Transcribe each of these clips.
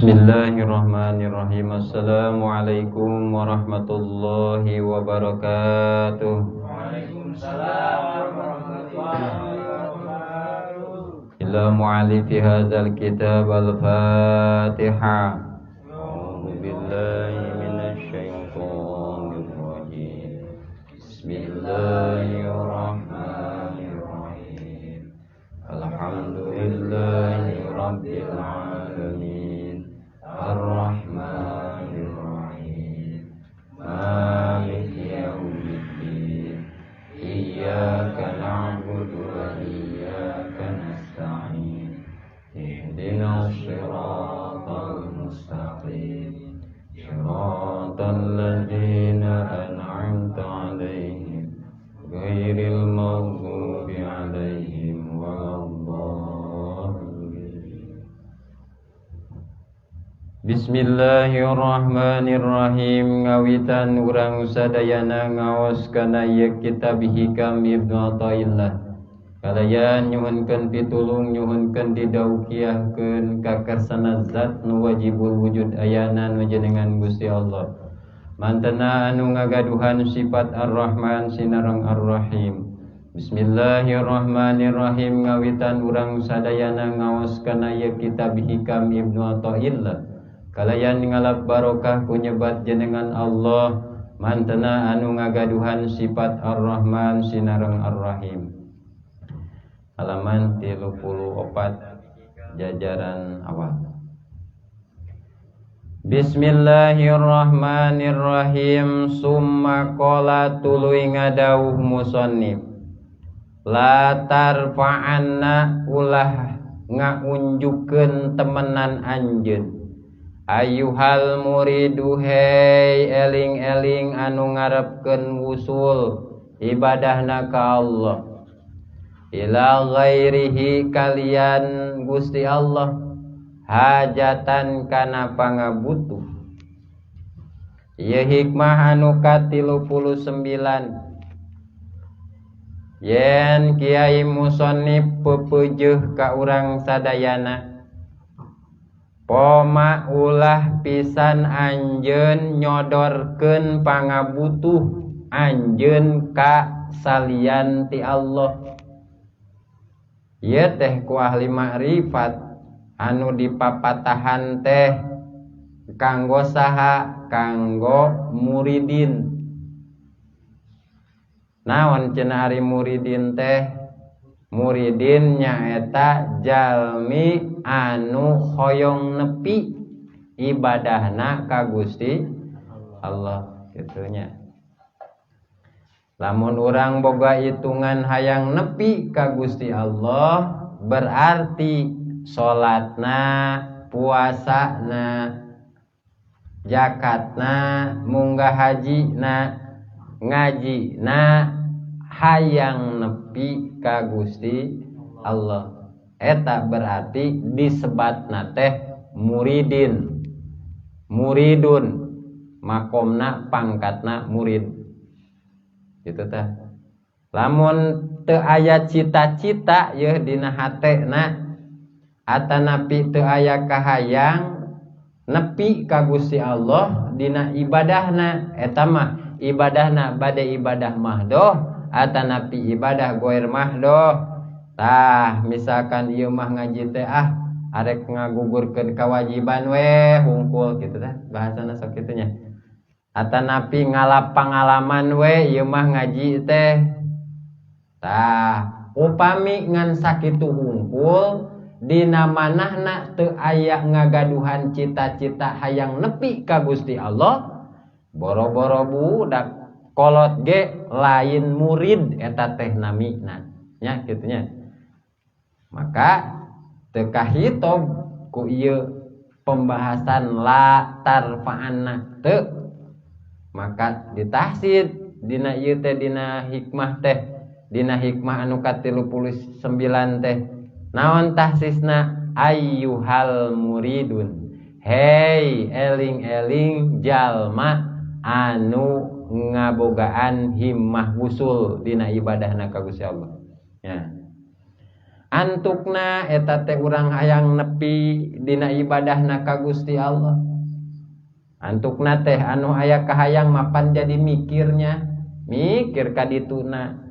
Bismillahirrahmanirrahim. Assalamualaikum warahmatullahi wabarakatuh. Waalaikumsalam warahmatullahi wabarakatuh. Ila mu'alifi hadzal kitab al-Fatihah. A'udzu billahi minasy syaithanir rajim. Bismillahirrahmanirrahim. Alhamdulillahi rabbil alamin. Ar-Rahmanir Rahim. Maliki yaumiddin. Iyyaka na'budu wa iyyaka nasta'in. Ihdinas siratal mustaqim. Siratal ladzina an'amta 'alaihim ghairil maghdubi 'alaihim waladdallin. Bismillahirrahmanirrahim. Ngawitan urang sadayana ngaos kana ieu kitab Hikam Ibnu Athaillah. Kalayan nyuhunkeun pitulung, nyuhunkeun didaukiahkeun ka karsana zat nu wajibul wujud ayana nu jenengan Gusti Allah. Mantena anu ngagaduhan sifat Ar-Rahman sinareng Ar-Rahim. Bismillahirrahmanirrahim. Ngawitan urang sadayana ngaos kana ieu kitab Hikam Ibnu Athaillah. Kalayan ngalap barokah ku nyebat jenengan Allah mantena anu ngagaduhan sifat Ar-Rahman sinareng Ar-Rahim. Halaman 34 jajaran awal. Bismillahirrahmanirrahim. Summa qala tuluy ngadawuh musannif. La tarfa'anna ulah ngaunjukeun temenan anjeun. Ayuhal muridu hei eling-eling anu ngarepkeun wusul ibadahna ka Allah. Ila ghairihi kalian Gusti Allah hajatan kana pangabutuh. Ieu hikmah anu ka-39. Yen kiai musannif pepeujeuh ka urang sadayana, poma ulah pisan anjeun nyodorkeun pangabutuh anjeun ka salian ti Allah. Ieu teh ku ahli makrifat anu dipapatahan teh kanggo saha? Kanggo muridin. Naon cenah ari muridin teh? Muridin nyaeta jalmi anu hoyong nepi ibadahna ka Gusti Allah kitunya. Lamun urang boga hitungan hayang nepi ka Gusti Allah berarti salatna, puasana, zakatna, munggah hajina, ngajina hayang nepi ka Gusti Allah. Eta berarti disebatna teh muridin. Muridun makomna pangkatna murid. Gitu teh. Lamun teu aya cita-cita yeuh dina hatena atanapi teu aya kahayang nepi ka Gusti Allah dina ibadahna, eta mah ibadahna bade ibadah mahdoh atanapi ibadah goir mahdoh. Tah misalkan ieu mah ngaji teh ah arek ngagugurkeun kewajiban we hungkul kitu tah bahasana sok kitu nya. Atanapi ngalap pangalaman we ieu mah ngaji teh. Tah upami ngan sakitu hungkul dina manahna teu aya ngagaduhan cita-cita hayang nepi ka Gusti Allah, boro-boro budak kolot ge lain murid eta teh namina nya kitu nya. Maka teu kahitob ku ieu pembahasan la tarfa'anna teu, maka ditahsid dina ieu teh dina hikmah teh, dina hikmah anu ka-39 teh. Naon tahsisna? Ayyuhal muridun, hei eling-eling jalma anu ngabogaan himmah wusul dina ibadahna ka Gusti Allah. Ya. Antukna eta teh urang hayang nepi dina ibadahna ka Gusti Allah. Antukna teh anu aya kahayang mapan jadi mikirnya, mikir ka dituna.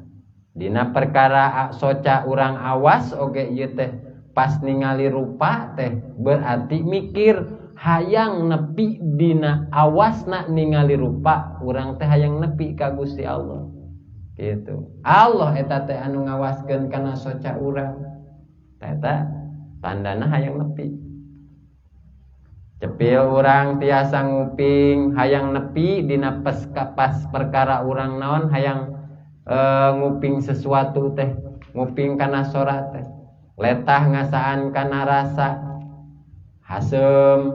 Dina perkara soca urang awas oge ieu teh pas ningali rupa teh berarti mikir hayang nepi dina awasna ningali rupa urang teh hayang nepi ka Gusti Allah. Gitu. Allah eta teh anu ngawaskeun kana soca urang. Eta tandana hayang nepi. Cepil urang tiasa nguping hayang nepi dina pas perkara urang naon hayang nguping sesuatu teh, nguping kana sora teh. Letah ngasaan kana rasa hasem,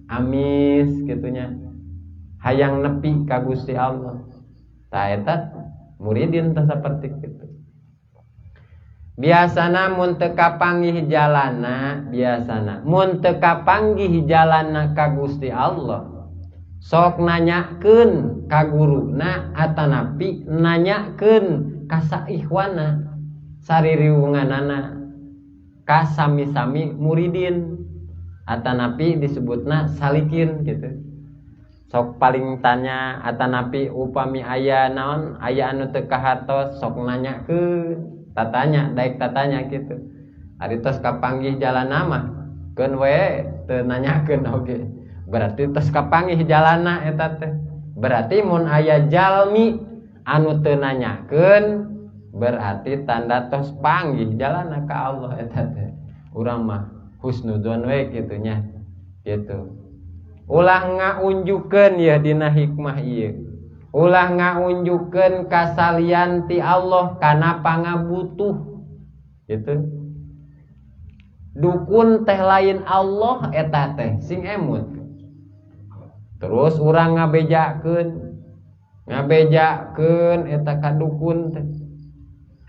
amis gitunya. Hayang nepi ka Gusti Allah. Ta eta muridin teh saperti kitu. Biasana mun teu kapanggih jalana, biasana mun teu kapanggih jalana ka Gusti Allah, sok nanyakeun ka guruna atanapi nanyakeun ka saihwana saririwunganana ka sami-sami muridin atanapi disebutna salikin gitu. Sok paling tanya atanapi upami aya naon aya anu teu kahartos sok nanyakeun tatanya daek tatanya gitu. Ari tos kapanggih jalana mah keun we teu nanyakeun oge. Berarti tos kapanggih jalana eta teh. Berarti mun aya jalmi anu teu nanyakeun berarti tanda tos panggih jalana ka Allah eta teh. Urang mah husnudzon we kitu nya. Gitu. Ulah ngaunjukeun ya dina hikmah ieu. Ulah ngaunjukeun kasalian ti Allah kana pangabutuh gitu. Dukun teh lain Allah eta teh sing emut. Terus urang ngabejakeun eta ka dukun teh.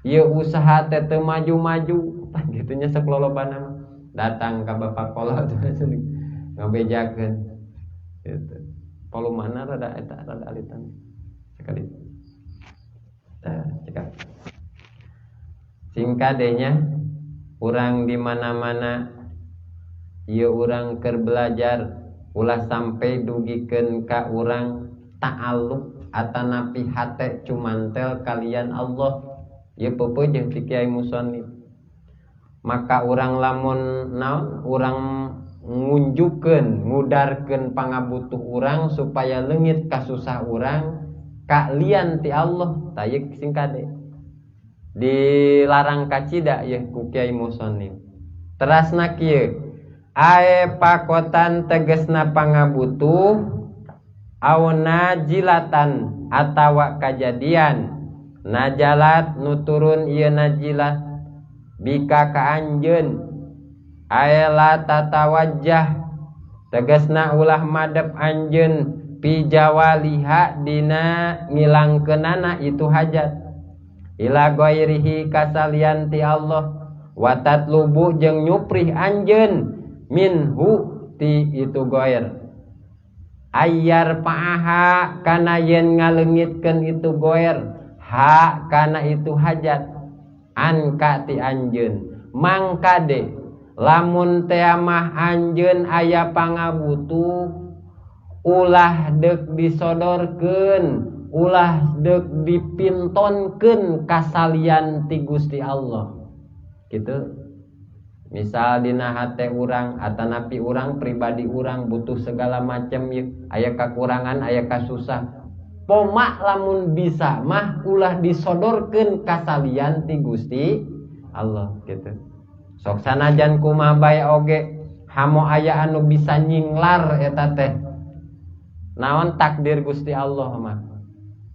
Ieu usaha teh teu maju-maju tah kitu nya sok lolobana mah. Datang ka bapak kolot ngabejakeun gitu. Polumana rada eta rada alitan sekali. Tah cekap. Singkadenya urang di mana-mana ieu urang keur belajar ulah sampai dugikeun ka urang ta'alluq atanapi hate cumantel kalian Allah. Ieu pepeujeuh ti Kiai Musonif. Maka urang lamun naon urang ngunjukeun ngudarkeun pangabutuh urang supaya leungit kasusah urang kalian ti Allah. Tah ieu sing kade dilarang kacida yeuh ku Kiai Musonif. Terasna kieu ae pakotan tegesna pangabutuh au najilatan atawa kajadian najalat nuturun ieu najilah bika ka anjeun aela tatawajjah tegesna ulah madep anjeun pijawaliha dina ngilangkeunana itu hajat ila ghairihi kasalian ti Allah wa tatlubu jeung nyuprih anjeun minhu ti itu ghair ayyar pa'aha kana yen ngaleungitkeun itu ghair ha kana itu hajat anka ti anjeun mangkade lamun teh mah anjeun aya pangabutuh ulah deuk disodorkeun ulah deuk dipintonkeun kasalian ti Gusti Allah gitu. Misal dina hate urang atanapi urang pribadi urang butuh segala macam aya kakurangan aya kasusah pomak lamun bisa mah ulah disodorkeun kasalian ti Gusti Allah gitu. Sok sanajan kumaha bae oge hamo aya anu bisa nyinglar eta teh naon takdir Gusti Allah mah.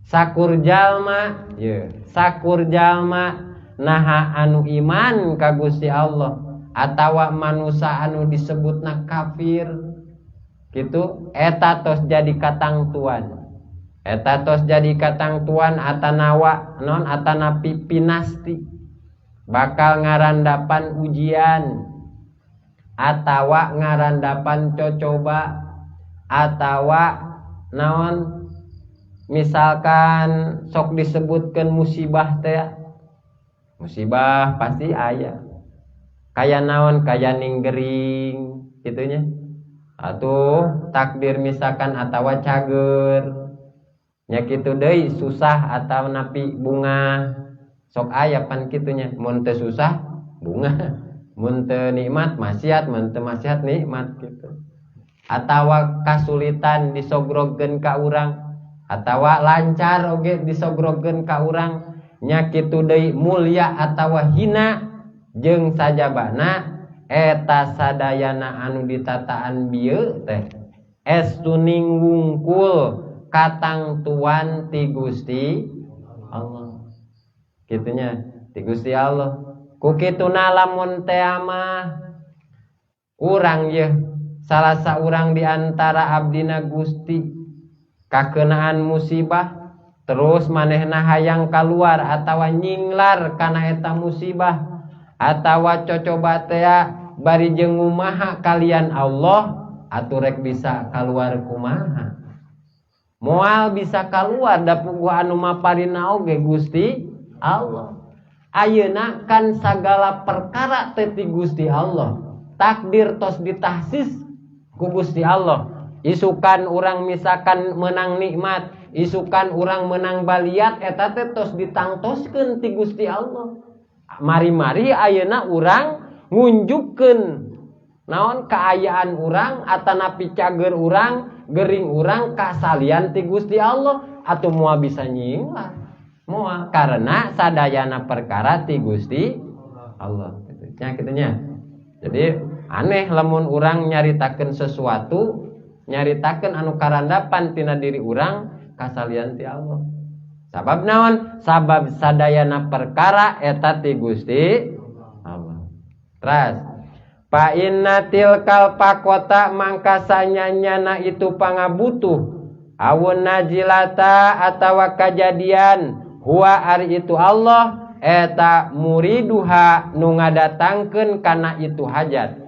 Sakur jalma ye sakur jalma naha anu iman ka Gusti Allah atawa manusa anu disebutna kafir gitu eta tos jadi katangtuan. Eta tos jadi katangtuan atanawa non atanapi pinasti bakal ngarandapan ujian atawa ngarandapan cocoba atawa naon misalkan sok disebutkan musibah teh musibah pasti aya. Kaya naon kaya ninggering kitunya. Atuh takdir misalkan atawa cager. Nya kitu deui susah atau napi bunga. Sok aya pan kitunya, mun teu susah bunga, mun teu nikmat maksiat, mun teu maksiat nikmat gitu. Atawa kasulitan disogrogkeun ka urang, atawa lancar oge disogrogkeun ka urang, nya kitu deui mulia atawa hina jeung sajabana eta sadayana anu ditataan bieu teh estuning wungkul katangtuan ti Gusti Allah. Kitunya ti Gusti Allah. Ku kituna lamun teh mah urang yeuh salah saurang di antara abdina Gusti kakenaan musibah terus manehna hayang kaluar atawa nyinglar kana eta musibah atawa cocoba tea bari jeung ngumaha kalian Allah atuh rek bisa kaluar kumaha. Moal bisa kaluar da puguh anu maparina oge Gusti Allah. Ayeuna kan sagala perkara teh ti Gusti Allah. Takdir tos ditahsis ku Gusti Allah. Isukan urang misalkan menang nikmat, isukan urang menang baliat eta teh tos ditangtoskeun ti Gusti Allah. Mari-mari ayeuna urang ngunjukkeun naon kaayaan urang atanapi cager urang, gering urang kasalian ti Gusti Allah atuh moal bisa nyinglar. Moal karena sadayana perkara ti Gusti Allah. Nya kitunya. Jadi aneh lamun urang nyaritakeun sesuatu, nyaritakeun anu karandapan tina diri urang kasalian ti Allah. Sabab naon? Sabab sadayana perkara eta ti Gusti Allah. Teras fa inna tilkal pakota mangka sanyanyana itu pangabutuh awun najilata atawa kajadian huwa ari itu Allah eta muriduha nu ngadatangkeun kana itu hajat.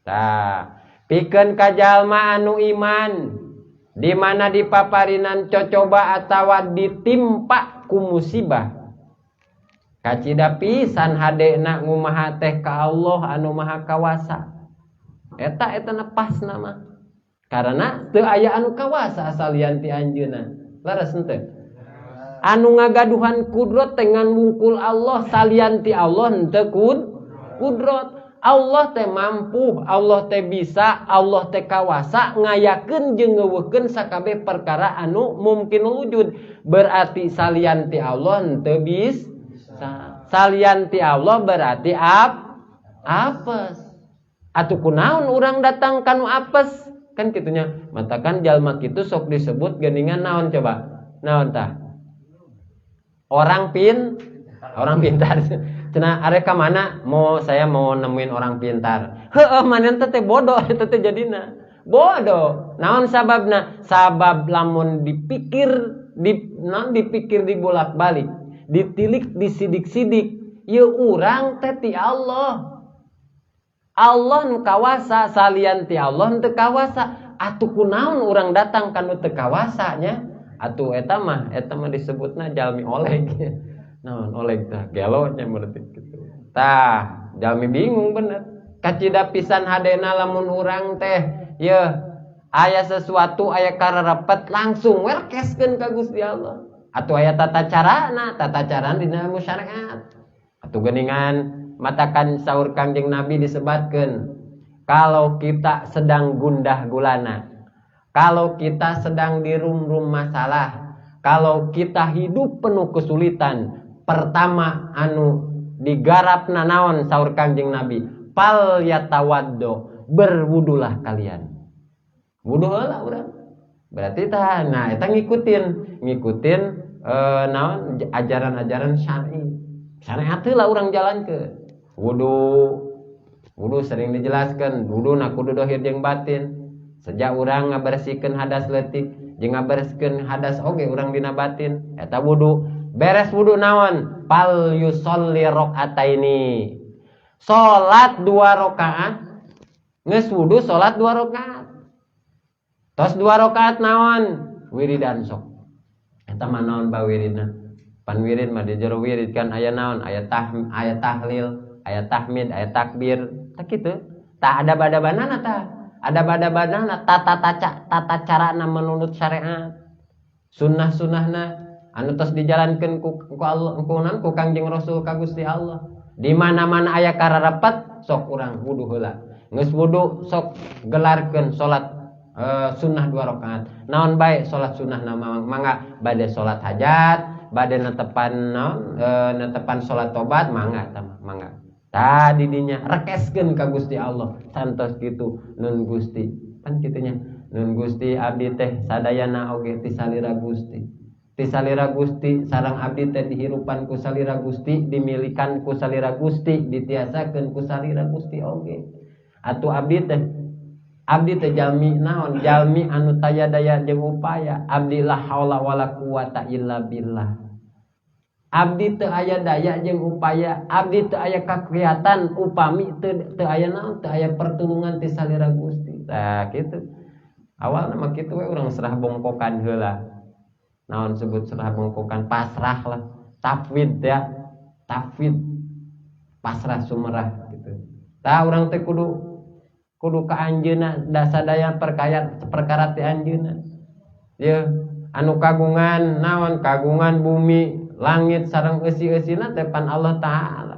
Tah pikeun ka jalma anu iman di mana dipaparinan cocoba atawa ditimpa ku musibah kacida pisan hadena ngumaha teh ka Allah anu maha kawasa. Eta eta nepasna mah karena teu aya anu kawasa asalian ti anjeunna. Leres henteu? Anu ngagaduhan kudrot dengan wungkul Allah salian ti Allah henteu kudrot. Allah teh mampu, Allah teh bisa, Allah teh kawasa ngayakeun jeung ngeuweuhkeun sakabeh perkara anu mungkin wujud. Berarti salian ti Allah henteu bisa. Salian ti Allah berarti apes. Atuh kunaon urang datang kanu apes? Kan kitunya. Matakan jalma kitu sok disebut geuningan naon coba? Naon tah? Orang pintar. Cenah arek ka mana? Mau saya mau nemuin orang pintar. Heueuh manehna teh bodoh eta teh jadina. Bodoh. Naon sababna? Sabab lamun dipikir naon dipikir dibolak-balik, ditilik disidik-sidik, ieu urang teh ti Allah. Allah nu kawasa, salian ti Allah teu kawasa. Atuh kunaon urang datang ka nu teu kawasa nya? Atuh eta mah disebutna jalmi oleg. Naon oleg tah gelo nya berarti kitu. Tah, jalmi bingung bener. Kacida pisan hadena lamun urang teh yeuh aya sesuatu aya kararepet langsung werkeskeun ka Gusti Allah. Atuh aya tata carana, tata carana dina ilmu syariat. Atuh geuningan matakan saur Kangjeng Nabi disebatkeun, kalau kita sedang gundah gulana, kalau kita sedang dirum-rum masalah, kalau kita hidup penuh kesulitan, pertama anu digarap nanaon saur Kangjeng Nabi, fal yatawaddo, berwudulah kalian. Wudu heula urang. Berarti tah nah eta ngikutin naon ajaran-ajaran syar'i. Syariat heula urang jalankeun. Wudu sering dijelaskan, wudu na kudu dohir jeung batin. Sejak urang ngabersihkeun hadas leutik jeung ngabersihkeun hadas oge urang dina batin, eta wudu. Beres wudu naon? Fal yusolli rakaataini. Salat 2 rakaat. Geus wudu salat 2 rakaat. Tos 2 rakaat naon? Wiridan sok. Eta mah naon ba wiridna? Pan wirid mah di jero wirid kan aya naon? Aya tahlil. aya tahmid, aya takbir, tah kitu. Tah ada bada-banana tah. Ada bada-banana tata carana menurut syariat. Sunnah-sunnahna anu tos dijalankeun ku Allah, ku Kangjeng Rasul ka Gusti Allah. Di mana-mana aya kararepet sok urang wudu heula. Geus wudu sok gelarkeun salat sunnah 2 rakaat. Naon bae salat sunnah nama mangga bade salat hajat, bade netepan naon, netepan salat tobat mangga tah mangga. Tah di dinya rekeskeun ka Gusti Allah santos kitu nun Gusti. Pan kitunya nun Gusti abdi teh sadayana oge ti salira Gusti. Ti salira Gusti sareng abdi teh dihirupan ku salira Gusti, dimilikan ku salira Gusti, ditiasakeun ku salira Gusti oge. Atuh abdi teh jalmi naon? Jalmi anu taya daya jeung upaya. Abdi la haula wala quwata illa billah. Abdi teu aya daya jeung upaya, abdi teu aya kakiatan upami teu aya naon, teu aya pertulungan ti salira Gusti. Tah kitu. Awalna mah kitu we urang serah bongkokan heula. Naon sebut serah bongkokan, pasrah lah, tafwid ya, tafwid, pasrah sumerah gitu. Tah urang teh kudu ka anjeunna dasadaya perkara ti anjeunna. Yeuh, anu kagungan naon, kagungan bumi, langit sareng eusi-eusina teh pan Allah Ta'ala.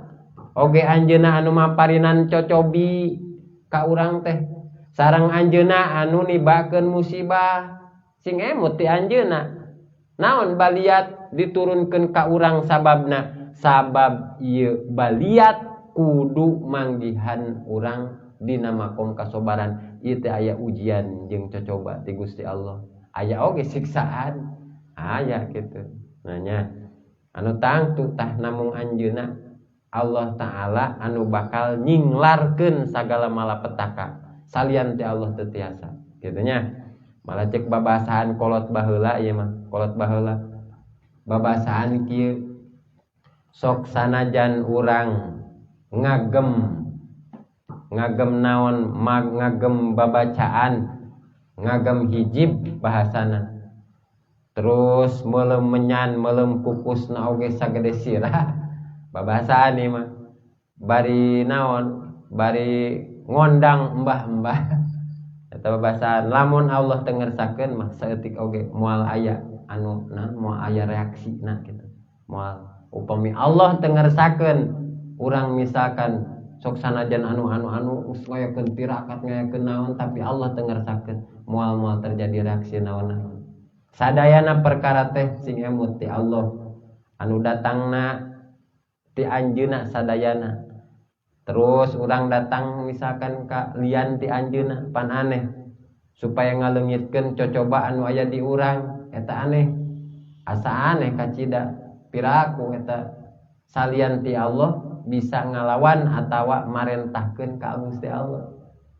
Oge anjeunna anu maparinan cocobi ka urang teh, sareng anjeunna anu nibakeun musibah, sing emut ti anjeunna. Naon baliat diturunkeun ka urang sababna? Sabab ieu baliat kudu manggihan urang dina makom kasobaran. Ieu teh aya ujian jeung cocoba ti Gusti Allah. Aya oge siksaan, aya kitu. Nanya anu tangtu tah namung anjeunna Allah Ta'ala anu bakal nyinglarkeun sagala malapetaka. Salian ti Allah teu tiasa. Kitu nya. Malah cek babasaan kolot baheula ieu mah, kolot baheula. Babasaan kieu sok sanajan urang ngagem naon, ngagem babacaan, ngagem hijib bahasana. Terus melem menyan, melem kukusna oge sagede sirah. Babasaan ieu mah. Bari naon, bari ngondang embah-embah. Eta babasaan lamun Allah teu ngersakeun mah saeutik oge moal aya anu naon, moal aya reaksina kitu. Moal upami Allah teu ngersakeun urang misalkan sok sanajan anu-anu-anu geus ngayakeun tirakat ngayakeun naon tapi Allah teu ngersakeun moal-moal terjadi reaksi naon-naon. Sadayana perkara teh sing emut ti Allah anu datangna ti anjeunna sadayana. Terus urang datang misalkan ka lian ti anjeunna pan aneh supaya ngaleungitkeun cocoba anu aya di urang eta aneh. Asa aneh kacida piraku eta salian ti Allah bisa ngalawan atawa marentahkeun ka Gusti Allah.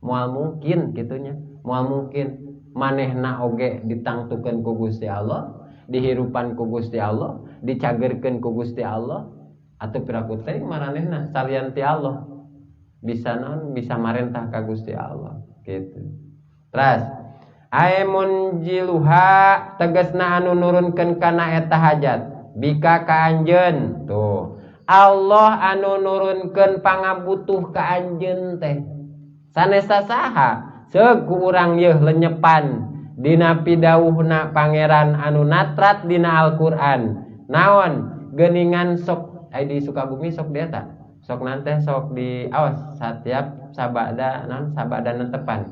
Moal mungkin kitunya, moal mungkin manehna oge ditangtukeun ku Gusti Allah, dihirupan ku Gusti Allah, dicagerkeun ku Gusti Allah, atuh piraku teh maranehna salian ti Allah bisa naon, bisa marentah ka Gusti Allah gitu. Terus ae munjiluha tegasna anu nurunkeun kana eta hajat bika ka anjeun. Tuh Allah anu nurunkeun pangabutuh ka anjeun teh sanes saha seuk ku urang yeuh lenyepan dina pidawuhna pangeran anu natrat dina Al-Qur'an. Naon geuningan sok ai di Sukabumi sok dia ta sok nanteh sok di awas satiap sabada naon sabada netepan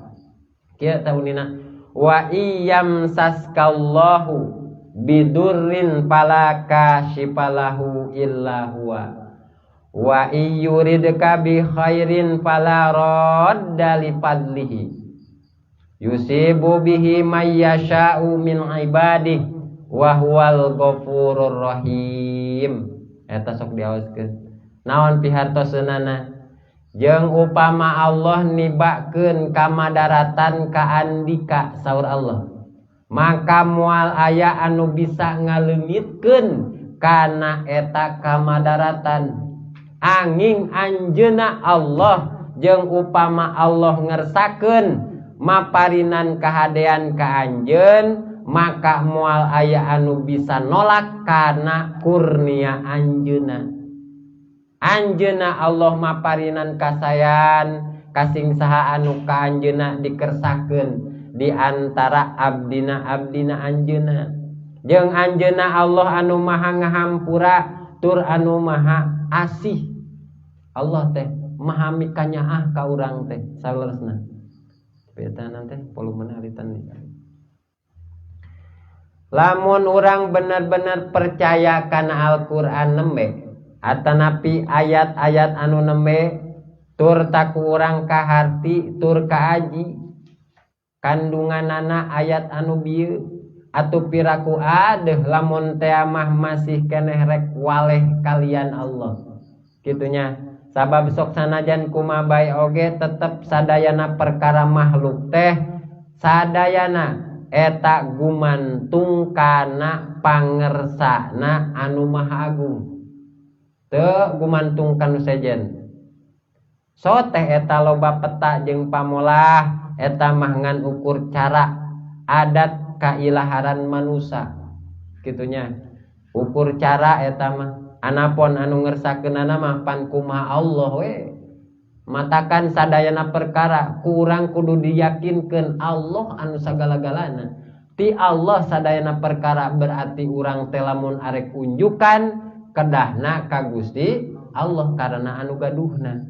kieu taunina wa iyam saskallahu bidurrin fala kashifalahu illa huwa wa iyuridka bi khairin fala radda li fadlihi yusibu bihi may yasha'u min ibadihi wa huwal ghafurur rahim. Eta sok diawaskeun. Naon pihartoseunana? Jeung upama Allah nibakeun kamadaratan ka andika saur Allah, maka moal aya anu bisa ngaleungitkeun kana eta kamadaratan. Angin anjeunna Allah jeung upama Allah ngersakeun maparinan kahadean ka anjeun, maka moal aya anu bisa nolak kana kurnia anjeunna. Anjeunna Allah maparinan kasayan kasing saha anu ka anjeunna dikersakeun di antara abdina-abdina anjeunna. Jeung anjeunna Allah anu maha ngahampura tur anu maha asih. Allah teh maha mikanyaah ka urang teh saleresna. Betanan teh volumena alitan nih. Lamun urang bener-bener percaya kana Al-Qur'an nembe atanapi ayat-ayat anu nembe tur taku urang kaharti tur kaaji kandunganana ayat anu bieu atuh piraku adeh lamun teh mah masih keneh rek waleh kalian Allah kitunya. Sabab sok sanajan kumaha bae oge tetep sadayana perkara makhluk teh sadayana eta gumantung kana pangersana anu maha agung teu gumantung kanu sejen. So teh eta loba peta jeung pamolah eta mah ngan ukur cara adat kailaharan manusa kitunya. Ukur cara eta mah anapon anu ngersakeunana mah pan kumaha Allah we. Matakan sadayana perkara kurang kudu diyakinkeun Allah anu sagala-galana. Ti Allah sadayana perkara berarti urang teh lamun arek unjukan kedahna ka Gusti Allah karena anu gaduhna.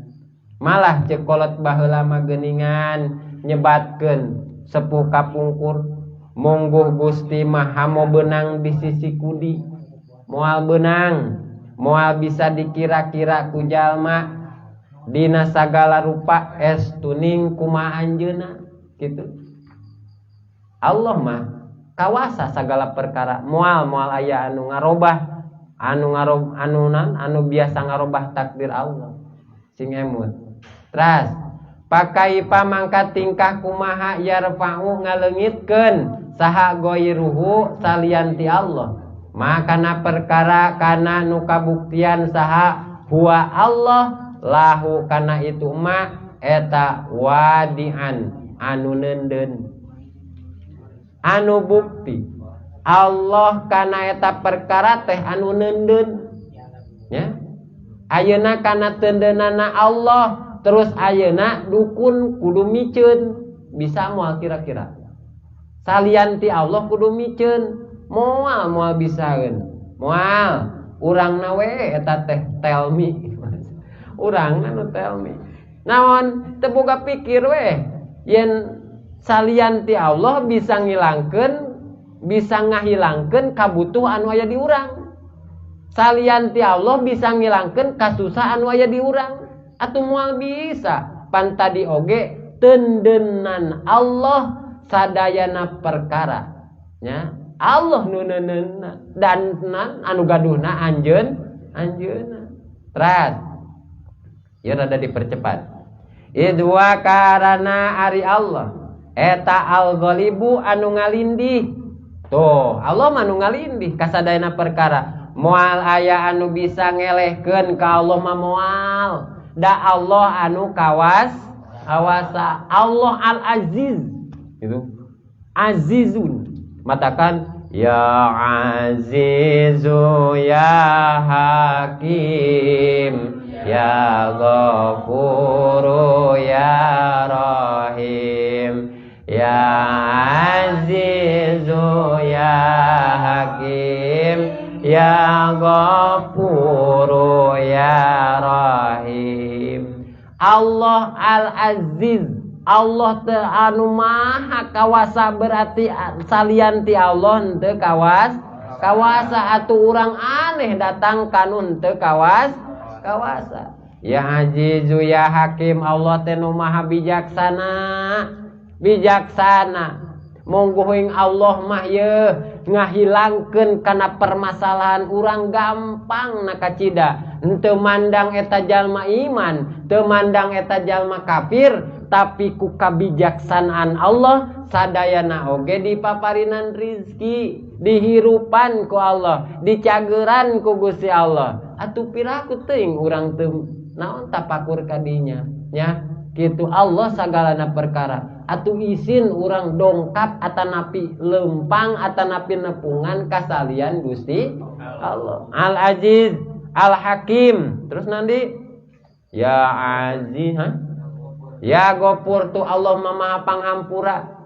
Malah ceuk kolot baheula mah geuningan nyebatkeun sepuh kapungkur mungguh Gusti mah hamo beunang di sisi kudi. Moal beunang, moal bisa dikira-kira ku jalma dina sagala rupa estuning kumaha anjeunna kitu. Allah mah kawasa sagala perkara, moal moal aya anu ngarobah anu ngarob anu nan anu biasa ngarobah takdir Allah. Sing emut. Teras pakai pamangka tingkah kumaha yarfa'u ngaleungitkeun saha goiruhu salian ti Allah. Makana perkara kana nu kabuktian saha huwa Allah lahu kana itu ma eta wadian anu neundeun anu bukti Allah kana eta perkara teh anu neundeun nya. Ayeuna kana teundeunana Allah terus ayeuna dukun kudu miceun bisa moal kira-kira salian ti Allah kudu miceun moal moal bisaeun moal urangna we eta teh tell me urang anu tell me naon teu boga pikir we yen salian ti Allah bisa ngilangkeun bisa ngahilangkeun kabutuh anu aya di urang salian ti Allah bisa ngilangkeun kasusahan anu aya di urang atuh moal bisa pan tadi oge tendenan Allah sadayana perkara nya Allah nu neundeunna dan anu gaduhna anjeun anjeunna. Teras ieu rada dipercepat. Idwa karana ari Allah eta al-ghalibu anu ngalindih. Tuh Allah mah anu ngalindih kasadayana perkara. Moal aya anu bisa ngelehkeun ka Allah mah moal. Da Allah anu kawas awasa Allah al-aziz gitu. Azizun matakan ya azizu ya hakim ya ghafuru ya rahim ya azizu ya hakim ya ghafuru ya rahim. Allah al-aziz Allah teh anu maha kawasa berarti salian ti Allah henteu kawas kawasa atuh urang aneh datang kanu henteu kawas kawasa. Ya azizu ya hakim Allah teh nu maha bijaksana bijaksana. Mungguhing Allah mah yeuh ngahilangkeun kana permasalahan urang gampang na kacida. Henteu mandang eta jalma iman, teu mandang eta jalma kafir, tapi ku kabijaksanaan Allah sadayana oge dipaparinan rizki, dihirupan ku Allah, dicageran ku Gusti Allah. Atuh piraku teuing urang teu naon tapakur kadinya nya. Kitu Allah sagalana perkara. Atuh isin urang dongkap atanapi lempang atanapi nepungan kasalian Gusti Allah. Al-Aziz Al Hakim. Terus nanti ya Aziz, ha? Ya Gofur tuh Allah Maha Panghampura.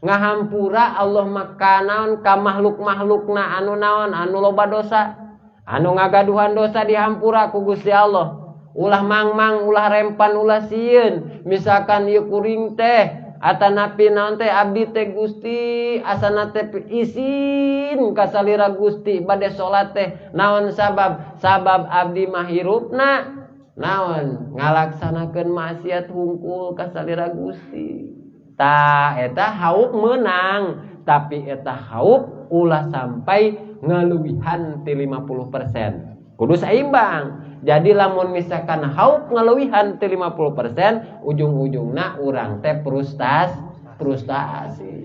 Ngahampura Allah maka naon ka makhluk-makhlukna anu naon anu loba dosa. Anu ngagaduhan dosa dihampura ku Gusti Allah. Ulah mangmang, ulah rempan, ulah sieun. Misalkan ieu kuring teh atanapi naon teh abdi teh Gusti asana teh isin kasalira Gusti bade salat teh naon sabab? Sabab abdi mah hirupna naon ngalaksanakeun maksiat hungkul kasalira Gusti. Ta eta haup meunang, tapi eta haup ulah sampai ngaleuwihan ti 50%. Kudu seimbang. Jadi lamun misalkan haup ngaleuwihan ti 50%, ujung-ujungna urang teh frustasi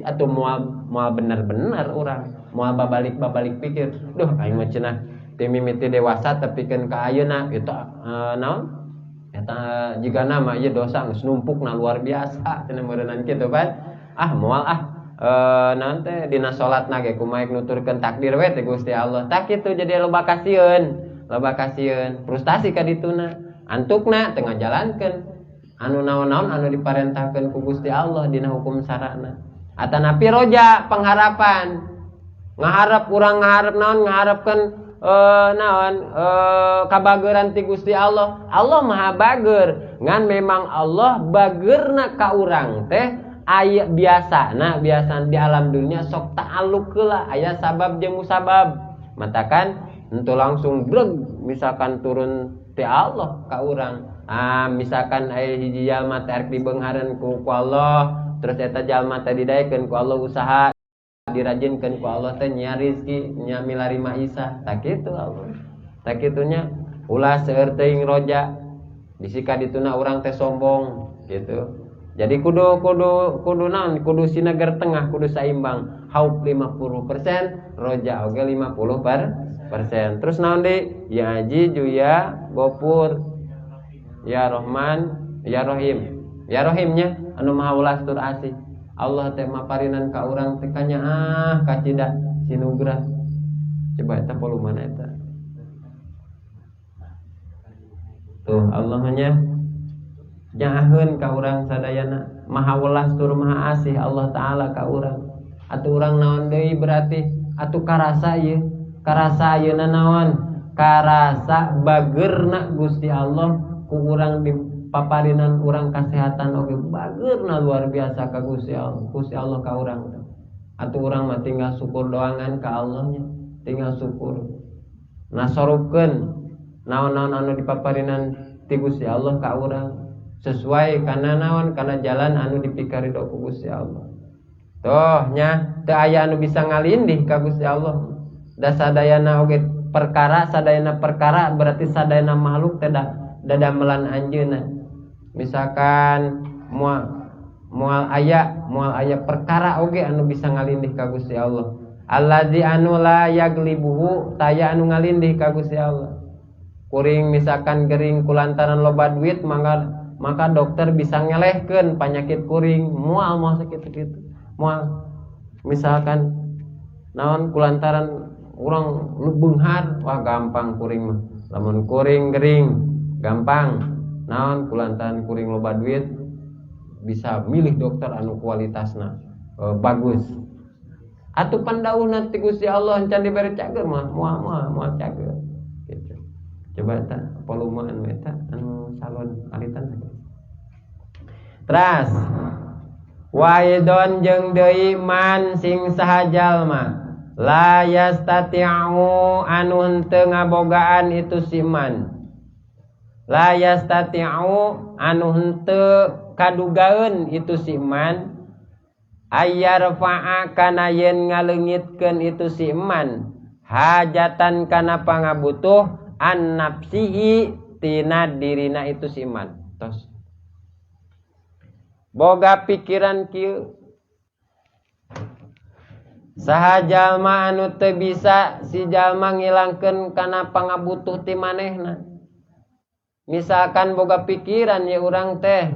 atau moal bener-bener urang, moal babalik-babalik pikir, duh aing mah cenah ti mimiti dewasa tepikeun ka ayeuna eta naon? Eta jigana mah ieu dosa geus numpukna luar biasa cenah meureunnan kitu pan. Ah moal ah naon teh dina salatna ge kumaha nuturkeun takdir we teh Gusti Allah. Tah kitu jadi loba kasieun. Loba kasieun, frustasi ka dituna. Antukna teu ngajalankeun anu naon-naon anu diparentahkeun ku Gusti Allah dina hukum sarana. Atanapi roja pengharapan. Ngaharap urang ngaharap naon ngaharapkeun naon kabageran ti Gusti Allah. Allah Maha Bager. Ngan memang Allah bagerna ka urang teh aya biasana, biasa di alam dunia sok ta'alluq heula aya sabab jeung musabab. Matakan entu langsung breg misalkan turun ti Allah ka urang. Ah misalkan aya hiji jalma teh arek dibeunghareun ku Allah, terus eta jalma teh didaekeun ku Allah usaha dirajinkeun ku Allah teh nya rezeki nya milari maisa. Tak kitu Allah. Tak kitunya ulah seueur teuing roja. Bisi ka dituna urang teh sombong gitu. Jadi kudu kudu kudu naon kudu sineger tengah kudu saimbang. Haup 50%, roja oge 50%. Terus naon deui? Ya Azizu ya Gofur. Ya Rahman, ya Rahim. Ya Rahimnya anu Maha Welas tur Asih. Allah teh maparinan ka urang teh kanyaah kacida sinugrah. Coba eta volumana eta. Tuh Allah nya nyaaheun ka urang sadayana, Maha Welas tur Maha Asih Allah Taala ka urang. Atuh urang naon deui berarti? Atuh karasa ieu, karasa ayeuna naon? Karasa bageurna Gusti Allah ku urang di paparinan urang kasehatan oge bageurna luar biasa ka Gusti Allah, Gusti Allah ka urang. Atuh urang mah tinggal syukur doangan ka Allah nya, tinggal syukur. Nasorupkeun naon-naon anu dipaparinan ti Gusti Allah ka urang sesuai kana naon kana jalan anu dipikarido ku Gusti Allah. Tuh nya teu aya anu bisa ngalindih ka Gusti Allah. Da sadayana oge perkara, sadayana perkara berarti sadayana makhluk teh dadamelan anjeunna. Misalkan moal aya perkara oge anu bisa ngalindih ka Gusti Allah. Allazi anu la yaglibuhu taya anu ngalindih ka Gusti Allah. Kuring misalkan gering kulantaran loba duit maka dokter bisa ngelehkeun penyakit kuring, moal moal sakitu-kitu. Moal misalkan naon kulantaran urang beunghar, wah gampang kuring mah. Lamun kuring gering gampang. Naon kulantaran kuring loba duit bisa milih dokter anu kualitasna bagus. Atuh pandauhna ti Gusti Allah encan dibere cager mah moal moal moal cager gitu. Coba eta volume anu eta anu salon alitan sakitu. Teras waidon jeung deui man sing saha jalma la yastati'u anu henteu ngabogaan itu si man. La yastati'u anu henteu kadugaeun itu si man ayyarfa'a kana yen ngaleungitkeun itu si man hajatan kana pangabutuh an nafsihi tina dirina itu si man. Tos boga pikiran kieu saha jalma anu teu bisa si jalma ngilangkeun kana pangabutuh ti manehna. Misalkan boga pikiran ya urang teh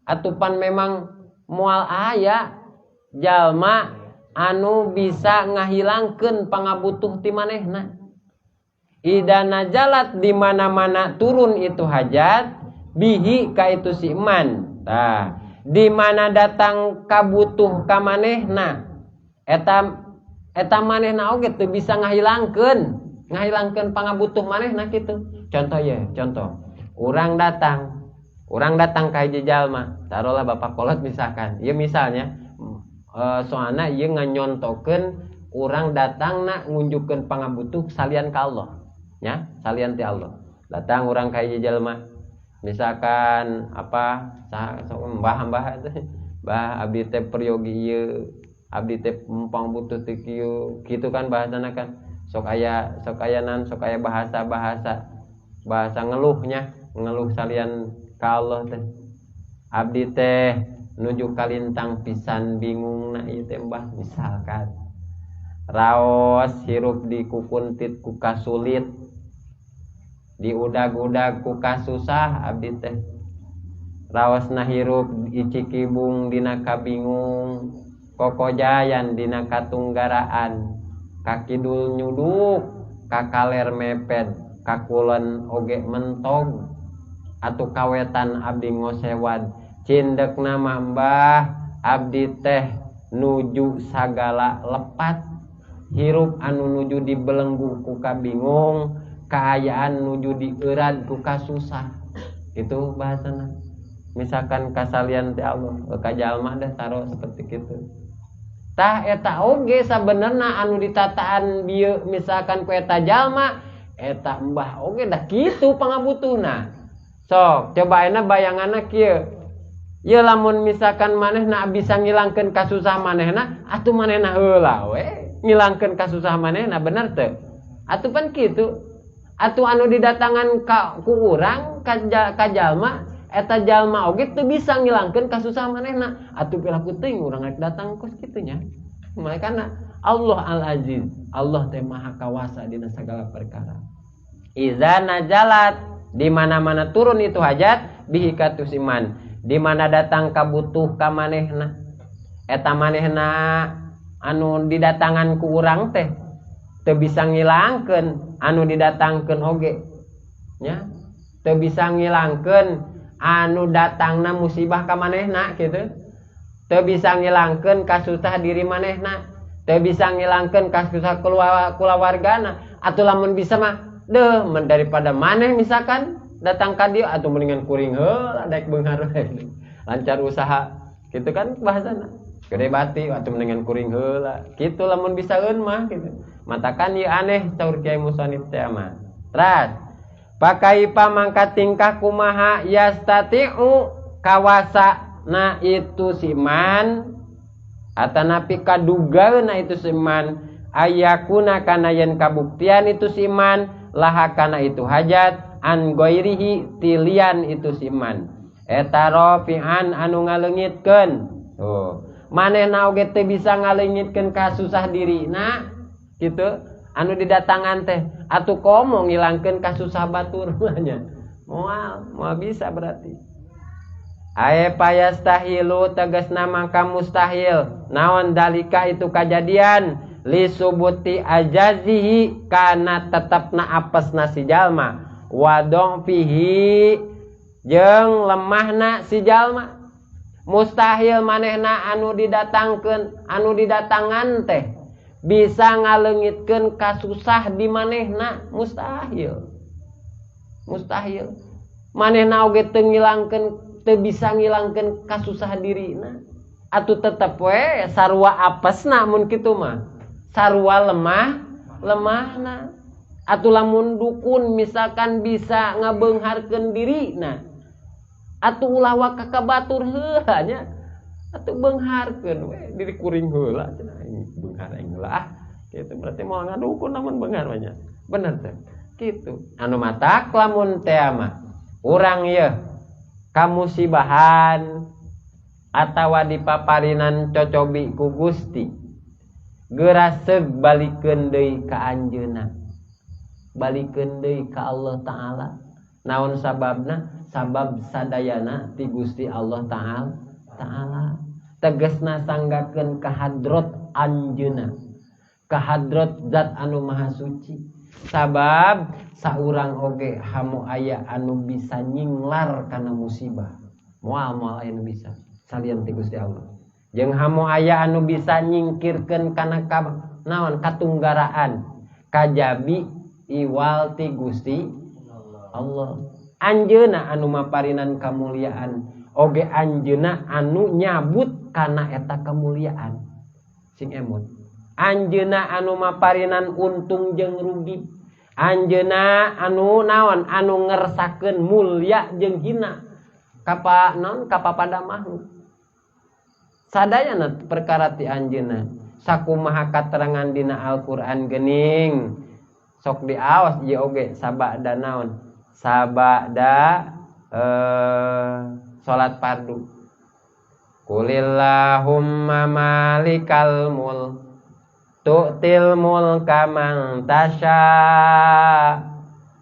atupan memang moal aya jalma anu bisa ngahilangkeun pangabutuh ti manehna. Ida najalat di mana-mana turun itu hajat bihi ka itu si iman. Tah, di mana datang kabutuh ka manehna eta eta manehna oge teu bisa ngahilangkeun, ngahilangkeun pangabutuh manehna kitu. Contoh ya, contoh. Urang datang ka hiji jalma, taruhlah bapak kolot misalkan. Ieu misalnya soalna ieu nganyontokeun urang datangna ngunjukkeun pangabutuh salian ka Allah. Nya, salian ti Allah. Datang urang ka hiji jalma. Misalkan apa mbah-mbah teh, bah abdi teh peryogi ieu, abdi teh pangbutuh teh kieu, kitu kan bahasana kan. Sok aya nan, sok aya bahasa-bahasa bahasa ngeluhnya, ngeluh salian ka Allah teh. Abdi teh nuju kalintang pisan bingungna ieu teh mbah misalkan. Raos hirup di kukuntit ku kasulit, diudag-udag ku kasusah abdi teh. Raosna hirup icikibung dina kabingung, kokojayan dina katunggaraan, kakidul nyuduk, kakaler mepet, kakulon oge mentog, atuh kawetan abdi ngosewad. Cindekna mah mbah abdi teh nuju sagala lepat, hirup anu nuju dibelenggu ku kabingung, kaayaan nuju dieurat ku kasusah. Itu bahasana. Misalkan kasalian teh Allah, ka jalma dah taro seperti kitu. Tah eta oge sabenerna anu ditataan bieu misalkan ku eta jalma, eta mbah oge dah kitu pangabutuhna. Sok, coba ayeuna bayanganna kieu. Ieu lamun misalkan manehna bisa ngilangkeun kasusah manehna, atuh manehna heula we ngilangkeun kasusah manehna, bener teu? Atuh pan kitu. Atuh anu didatangan ka ku urang ka jalma, eta jalma oge teu bisa ngilangkeun kasusah manehna. Atuh piraku teuing urang rek datang kos kitu nya. Makana Allah Al-Aziz, Allah teh Maha Kawasa dina sagala perkara. Iza najalat, di mana-mana turun itu hajat bihi katus iman, di mana datang kabutuh ka manehna. Eta manehna anu didatangan ku urang teh teu bisa ngilangkeun anu didatangkeun oge nya, teu bisa ngilangkeun anu datangna musibah ka manehna kitu, teu bisa ngilangkeun kasusah diri manehna, teu bisa ngilangkeun kasusah kulawargana. Atuh lamun bisa mah deuh daripada maneh misalkan datang ka dieu atuh mendingan kuring heula daek beunghar we lancar usaha kitu kan bahasana. Gede bati atuh mendingan kuring heula kitu lamun bisaeun mah kitu. Matakan ieu aneh saur Kiai Musonif teh mah. Teras pakaipa mangka tingkah kumaha yastatiu kawasa na itu siman atanapi kadugaeuna itu siman ayakuna kana yen kabuktian itu siman laha kana itu hajat an goirihi tilian itu siman eta rofian anu ngaleungitkeun. Tuh manehna oge teu bisa ngaleungitkeun kasusah dirina kitu anu didatangan teh atuh komo ngilangkeun kasusah batur nya moal bisa berarti. Ae payastahilu tegasna mangka mustahil naon dalika itu kajadian li subuti ajazihi kana tetepna apesna si jalma wadong fihi jeung lemahna si jalma. Mustahil manehna anu didatangkeun anu didatangan teh bisa ngaleungitkeun kasusah di manehna, mustahil. Mustahil. Manehna oge teu ngilangkeun, teu bisa ngilangkeun kasusah dirina. Atuh tetep we sarua apesna mun kitu mah. Sarua lemah, lemahna. Atuh lamun dukun misalkan bisa ngabeungharkeun dirina, atuh ulah waka ka batur heula nya. Atuh beungharkeun we diri kuring heula cenah aing beunghar aing heula ah. Kitu berarti moal ngadukun lamun beunghar mah nya. Bener teh. Kitu. Anu matak lamun teh mah urang ieu kamusibahan atawa dipaparinan cocobi ku Gusti geura seug balikeun deui ka anjeunna, balikeun deui ka Allah Ta'ala. Naon sababna? Sabab sadayana ti Gusti Allah Ta'ala. Tegasna sanggakeun ka hadrat anjeunna, ka hadrat zat anu maha suci. Sabab saurang oge hamu aya anu bisa nyinglar kana musibah. Moal moal aya anu bisa salian ti Gusti Allah. Jeung hamu aya anu bisa nyingkirkeun kana naon katunggaraan kajabi iwal ti Gusti Allah. Anjeunna anu maparinan kamuliaan oge anjeunna anu nyabut kana eta kamuliaan. Sing emut. Anjeunna anu maparinan untung jeung rugi. Anjeunna anu naon anu ngersakeun mulya jeung hina kapa naon kapapada makhluk. Sadayana perkara ti anjeunna. Sakumaha katerangan dina Al-Qur'an geuning. Sok diawas ieu oge sabada naon? Sabada salat fardu. Qulillahumma malikal mulk tu'til mulka man tasha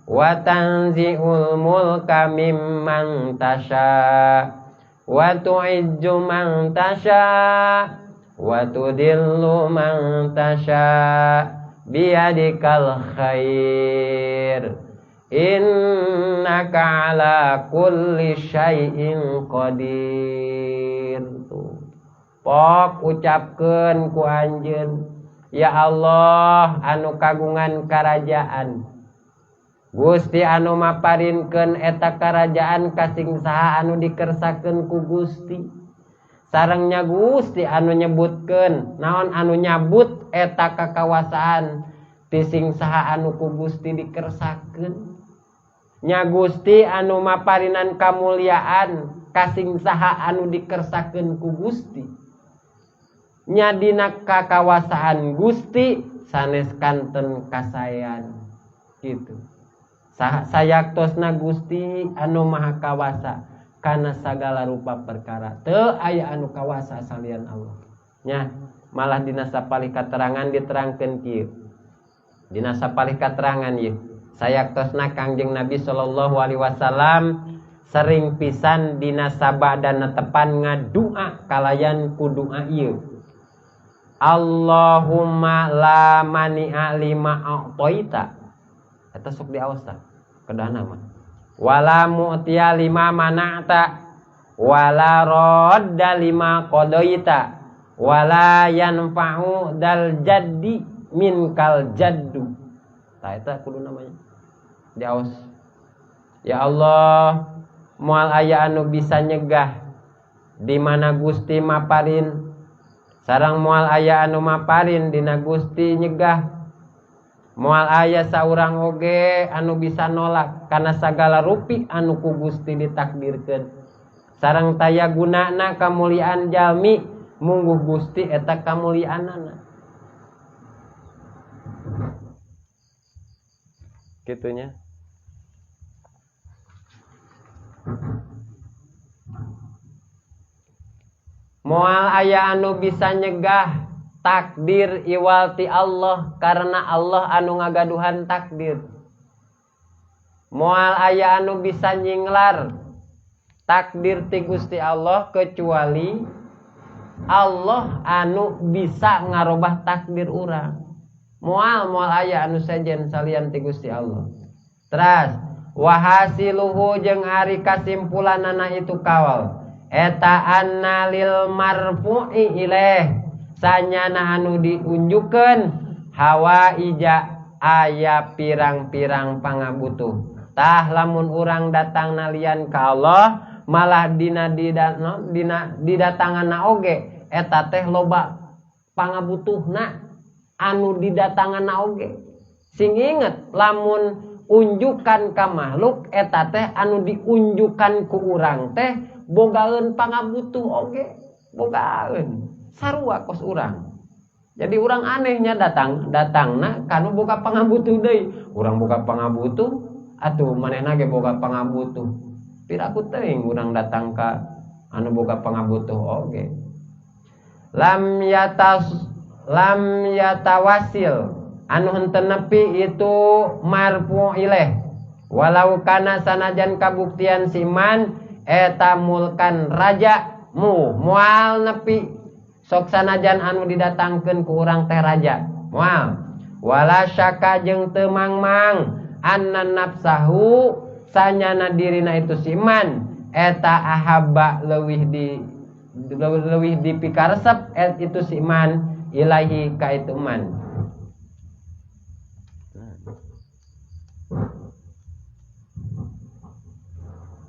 wa tanzi'ul mulka mimman tasha wa tu'izzu man tasha wa tudillu man tasha biyadikal khair innaka ala kulli syai'in qadir. Tuh pok ucapkeun ku anjeun, ya Allah anu kagungan karajaan, Gusti anu maparinkeun eta karajaan kasing saha anu dikersakeun ku Gusti. Sarengnya Gusti anu nyebutkeun naon anu nyabut eta kakawasaan ti sing saha anu ku Gusti dikersakeun. Nya Gusti anu maparinan kamuliaan kasing saha anu dikersakeun ku Gusti. Nya dina kakawasaan Gusti sanes kanten kasayan gitu. Sayaktosna Gusti anu maha kawasa kana sagala rupa perkara. Teu aya anu kawasa salian Allah. Nya malah dina sapalih katerangan diterangkeun kieu. Dina sapalih katerangan ieu. Sayaktosna Kangjeng Nabi sallallahu alaihi wasallam sering pisan dina sabadana tepan ngadua kalayan ku doa ieu. Allahumma la mani'a lima a'taita. Eta sok diaos tah kedahna mah. Wala mu'tiya lima mana'ta wala radda lima qadaita wala yanfa'u dal jaddi minkal jaddu. Tah eta kudu namanya diaos. Ya Allah, moal aya anu bisa nyegah di mana Gusti maparin, sareng moal aya anu maparin dina Gusti nyegah. Moal aya saurang oge anu bisa nolak kana sagala rupi anu ku Gusti ditakdirkeun. Sareng taya gunana kamuliaan jalmi mungguh Gusti eta kamuliaanana. Kitunya. Moal aya anu bisa nyegah takdir iwal ti Allah karena Allah anu ngagaduhan takdir. Moal aya anu bisa nyinglar takdir ti Gusti Allah kecuali Allah anu bisa ngarobah takdir urang. Moal moal aya anu sejen salian ti Gusti Allah. Teras wahasiluhu jeung ari kasimpulanana itu kawal eta anna lil marfu'i ilaih sanyana anu diunjukkeun hawa ija aya pirang-pirang pangabutuh. Tah lamun urang datang nalian ka Allah malah dina dina didatanganna oge eta teh loba pangabutuhna anu didatanganna oge. Sing inget lamun unjukan ka makhluk eta teh anu diunjukan ku urang teh bogaeun pangabutuh oge, bogaeun sarua kos urang. Jadi urang anehnya datangna kanu boga pangabutuh deui. Urang boga pangabutuh atuh manehna ge boga pangabutuh. Piraku teuing urang datang ka anu boga pangabutuh oge. Lam yatawasil anu henteu nepi itu marfu ilaih. Walau kana sanajan kabuktian siman eta mulkan raja mu moal nepi. Sok sanajan anu didatangkeun ku urang teh raja moal. Wala syaka jeung teu mangmang anna nafsahu sanyana dirina itu si man eta ahabba leuwih dipikaresep itu si man ilahi ka itu man.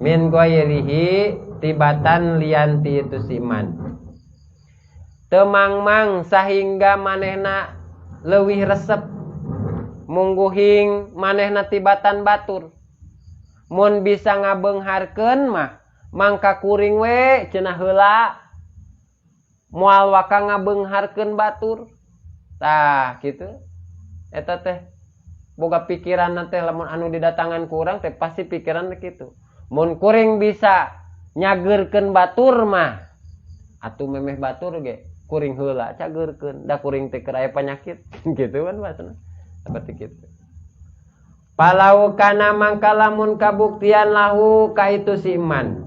Min ghairihi tibatan lianti itu si man. Temangmang sahingga manehna leuwih resep mungguhing manehna tibatan batur. Mun bisa ngabeungharkeun mah mangka kuring we cenah heula moal waka ngabeungharkeun batur. Tah kitu eta teh boga pikiran teh lamun anu didatangan ku urang teh pasti pikiran kitu. Mun kuring bisa nyageurkeun batur mah atuh memeh batur ge kuring heula cageurkeun da kuring teh keur aya panyakit gitu kan bahasana seperti kitu. Palau kana mangka lamun kabuktian lahu ka itu si iman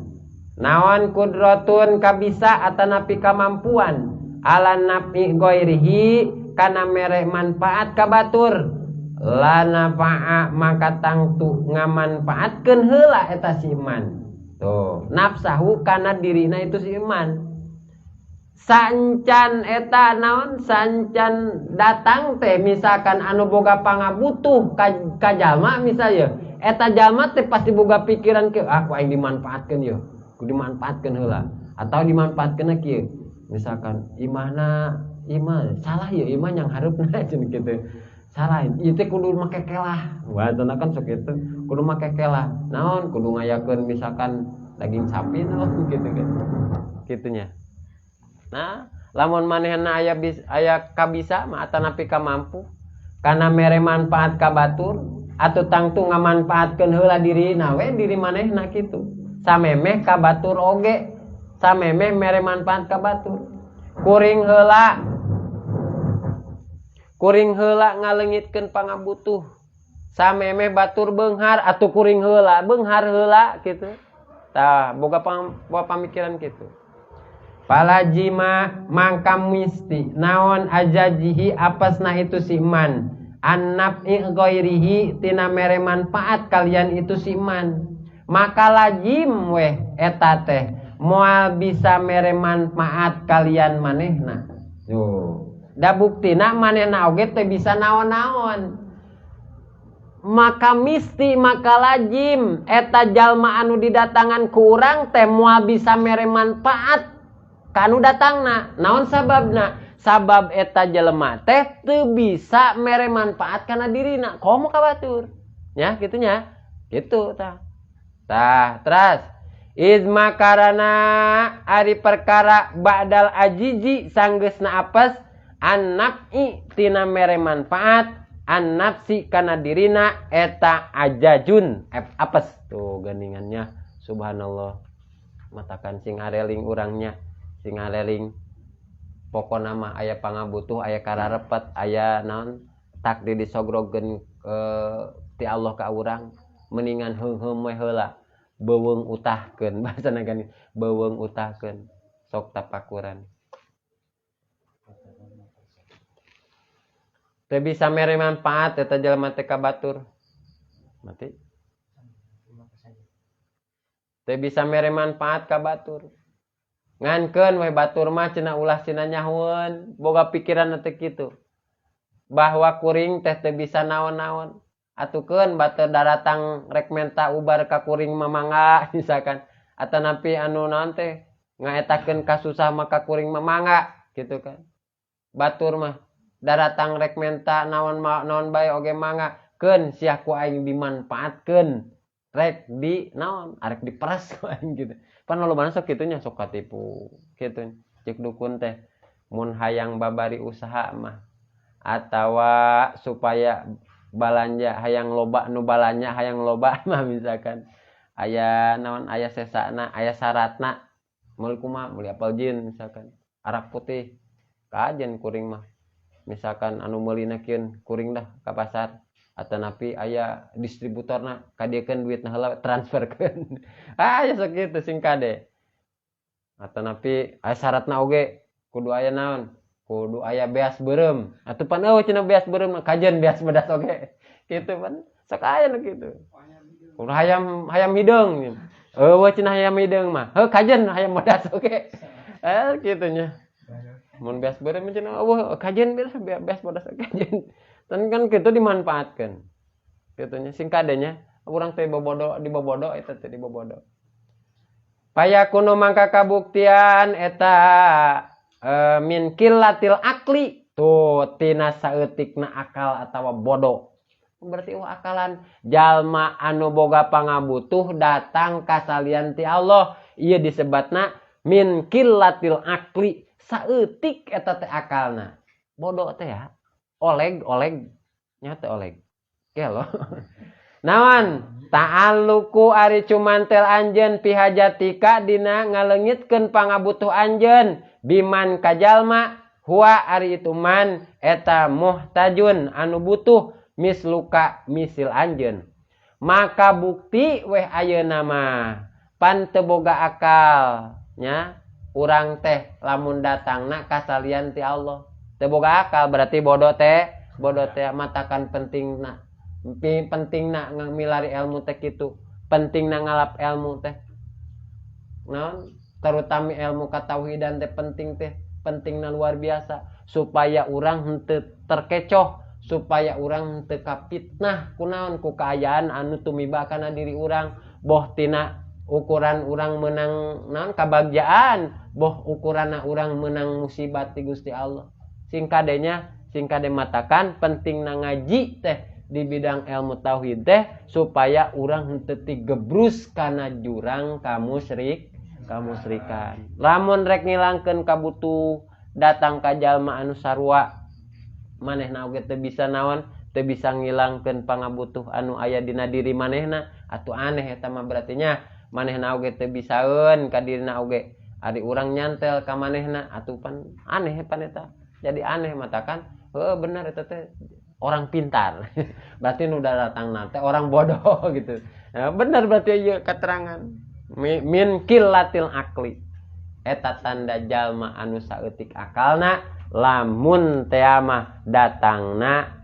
naon kudrotun kabisa atanapi kamampuan ala nafi ghairihi kana mere manfaat ka batur la nafa'a maka tangtu ngamanfaatkeun heula eta si iman. Tuh nafsahu kana dirina itu si iman. Sancan eta naon sancan datang teh misalkan anu boga pangabutuh ka jalma misalnya eta jalma teh pasti boga pikiran ke ah ku aing dimanfaatkeun yeuh kudu dimanfaatkeun heula atau dimanfaatkeun kieu misalkan imahna imah salah yeuh imah yang hareupna cenah kitu salah ieu teh kudu make kelah wah cenah kan sok kitu kudu make kelah naon kudu ngayakeun misalkan daging sapi naon kitu kan kitunya. Nah, lamun manehna aya aya kabisa mah atanapi kamampu kana mere manfaat ka batur atuh tangtu ngamanfaatkeun heula dirina we diri manehna kitu. Samemeh ka batur oge, samemeh mere manfaat ka batur. Kuring heula ngaleungitkeun pangabutuh. Samemeh batur beunghar atuh kuring heula beunghar heula kitu. Tah, boga pamikiran kitu. Palajima mangka misti naon ajajihi apasna itu si man annaf'i ghairihi tina mere manfaat kalian itu si man maka lajim weh eta teh moal bisa mere manfaat kalian manehna. Tuh da buktina manehna oge teh bisa naon-naon maka misti maka lajim eta jalma anu didatangan ku urang teh moal bisa mere manfaat kanu datangna. Naon sababna? Sabab eta jelema teh teu bisa mere manfaat kana dirina komo ka batur nya kitunya kitu tah. Tah teras izma karana ari perkara ba'dal ajiji sanggeusna apes annaf'i tina mere manfaat annafsi kana dirina eta ajajun apes. Tuh geningannya subhanallah matakan sing hareling urangnya sing ngaleling pokona mah aya pangabutuh aya kararepet aya naon takdir disogrogeun ti Allah ka urang mendingan heungheum we heula beuweung utahkeun bahasana kan beuweung utahkeun sok tapakuran teu bisa mere manfaat eta jelema teh ka batur mati teu bisa mere manfaat ka batur ngankeun we batur mah cenah ulah cenah nyahueun boga pikiran teh kitu bahwa kuring teh teu bisa naon-naon atukeun batur daratang rek menta ubar ka kuring mamangga misalkan atanapi anu naon teh ngaetakeun kasusah maka kuring mamangga gitu kan batur mah daratang rek menta naon naon bae oge mangga keun sia ku aing dimanfaatkeun rek di naon arek diperas ku aing gitu. Pan lolobana sok kitu nya sok katipu kitu cek dukun teh mun hayang babari usaha mah atawa supaya balanja hayang loba nu balanya hayang loba mah misalkan aya naon aya sesana aya syaratna meuli kumaha meuli apel jin misalkan arak putih kajen kuring mah misalkan anu meulina kieun kuring dah ka pasar atanapi aya distributorna kadiekeun duitna heula transferkeun ah ya sok kitu sing kade atanapi aya syaratna oge kudu aya naon Kudu aya beas beureum. Atuh pan eueuh cenah beas beureum kajen beas bodas oge. Kitu pan sok aya nu kitu. Kudu hayam hayam hideung. Eueuh cenah hayam hideung mah. Heuh kajen hayam bodas oge. Kitu nya. Mun beas beureum cenah eueuh kajen beas bodas kajen. Dan kan kitu dimanfaatkeun. Kitu nya sing kadenya urang teh bobodo dibobodo eta teh dibobodo. Payakuno mangka kabuktian eta min killatil akli tuh tina saeutikna akal atawa bodoh. Berarti wah akalan jalma anu boga pangabutuh datang kasalian ti Allah ieu disebatna min killatil akli saeutik eta teh akalna. Bodoh teh ya. Oleg oleg nya teh oleg. Gelo. Nawan ta'alluqu ari cumantel anjeun pihajatika dina ngaleungitkeun pangabutuh anjeun biman kajalma huwa ari itu man eta muhtajun anu butuh misluka misil anjeun. Maka bukti weh ayeuna mah pan teu boga akal nya urang teh lamun datangna kasalian ti Allah. Teu boga akal berarti bodoh teh matakan pentingna. Pentingna milari ilmu teh kitu, pentingna ngalap ilmu teh. Naon? Terutama ilmu katauhidan teh penting teh, pentingna luar biasa supaya urang henteu terkecoh, supaya urang henteu kapitnah kunaon ku kaayaan anu tumiba kana diri urang, boh tina ukuran urang menang naon kabagjaan, boh ukuranna urang menang musibah ti Gusti Allah. Sing kadenya, sing kade matakan pentingna ngaji teh di bidang ilmu tauhid teh supaya urang henteu tigebrus kana jurang kamusrikan. Lamun rek ngilangkeun kabutuh datang ka jalma anu sarua manehna oge teu bisa naon, teu bisa ngilangkeun pangabutuh anu aya dina diri manehna, atuh aneh eta mah berarti nya manehna oge teu bisaeun ka dirina oge. Ari urang nyantel ka manehna atuh pan aneh pan eta. Jadi aneh matakan heuh bener eta teh orang pintar. Berarti nu datang nate orang bodoh gitu. Nah, bener berarti ieu keterangan. Min killatil akli. Eta tanda jalma anu saeutik akalna lamun teh mah datangna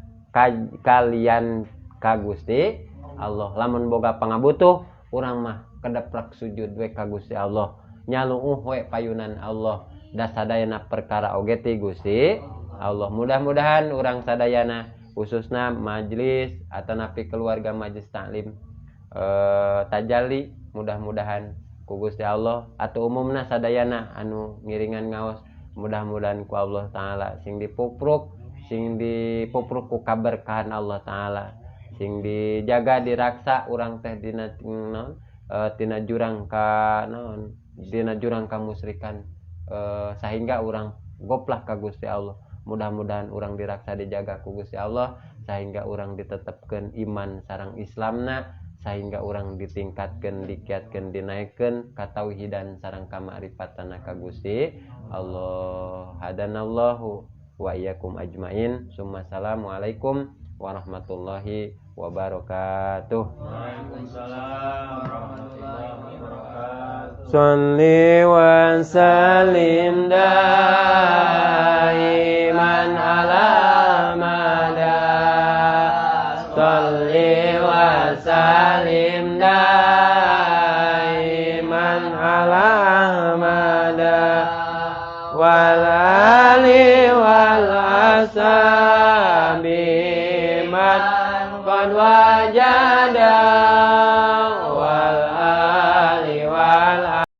kalian ka Gusti Allah. Lamun boga pangabutuh urang mah kedeprek sujud we ka Gusti Allah. Nyaluuh we payunan Allah. Da sadayana perkara oge ti Gusti Allah. Mudah-mudahan urang sadayana khususna majelis atau napi keluarga majelis taklim tajalli mudah-mudahan ku Gusti Allah atau umumna sadayana anu ngiringan ngaos mudah-mudahan ku Allah Ta'ala sing dipupruk ku kaberkahan Allah Ta'ala sing dijaga diraksa urang teh dina naon tina jurang ka naon dina jurang kamusrikan sehingga urang goplah ka Gusti Allah. Mudah-mudahan urang diraksa dijaga ku Gusti Allah sehingga urang ditetepkeun iman sareng Islamna sehingga urang ditingkatkeun dikiatkeun dinaikkeun katauhidan sareng kama'rifatana ka Gusti Allah. Hadanallahu wa iyyakum ajmain. Summa assalamualaikum warahmatullahi wabarakatuh. Waalaikumsalam warahmatullahi wabarakatuh. Shalli wa sallim daiman ala mada. Shalli wa sallim daiman ala mada. Wal ali wal ashabi man qad wajaba.